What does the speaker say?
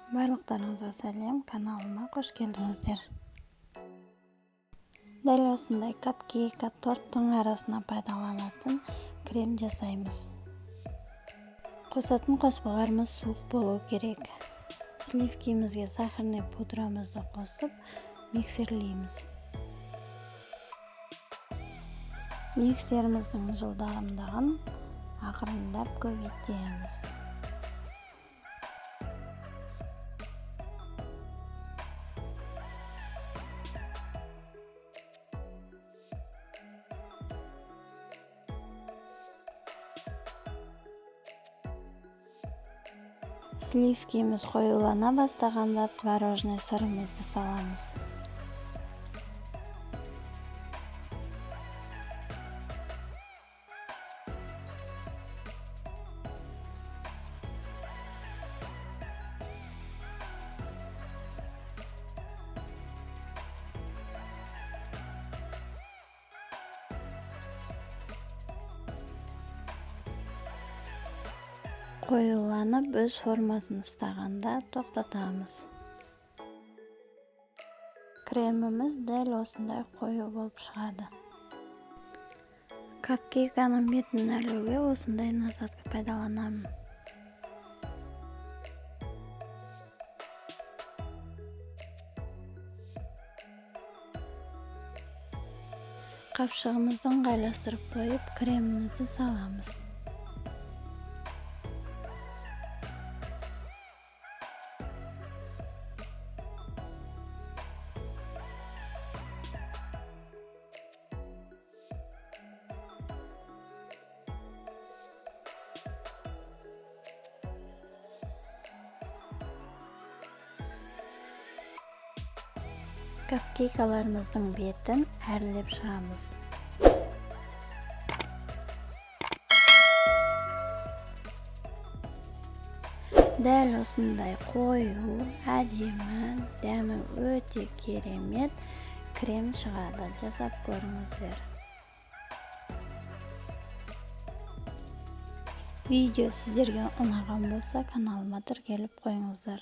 Барлықтарыңызға сәлем, каналыма қош келдіңіздер. Дәл осындай капкейк, торттың арасына пайдаланатын крем жасаймыз. Қосатын қоспаларымыз суық болу керек. Сливкимізге сахарный пудрамызды қосып миксерлейміз. Миксеріміздің жылдамдығын ақырындап көбейтеміз. Сливкиміз қоюлана бастағанда творожный сырымызды саламыз. Қоюланып өз формасын ұстағанда тоқтатамыз. Креміміз дәл осындай қою болып шығады. Капкейканың бетін әрлеуге осындай насадка пайдаланамын. Қапшығымызды ыңғайластырып қойып, кремімізді саламыз. Капкейкаларымыздың бетін әрлеп шығамыз. Дәл осындай қою, әдемі, дәмі өте керемет крем шығады. Жасап көріңіздер. Видео сіздерге ұнаған болса, каналыма тіркеліп қойыңыздар.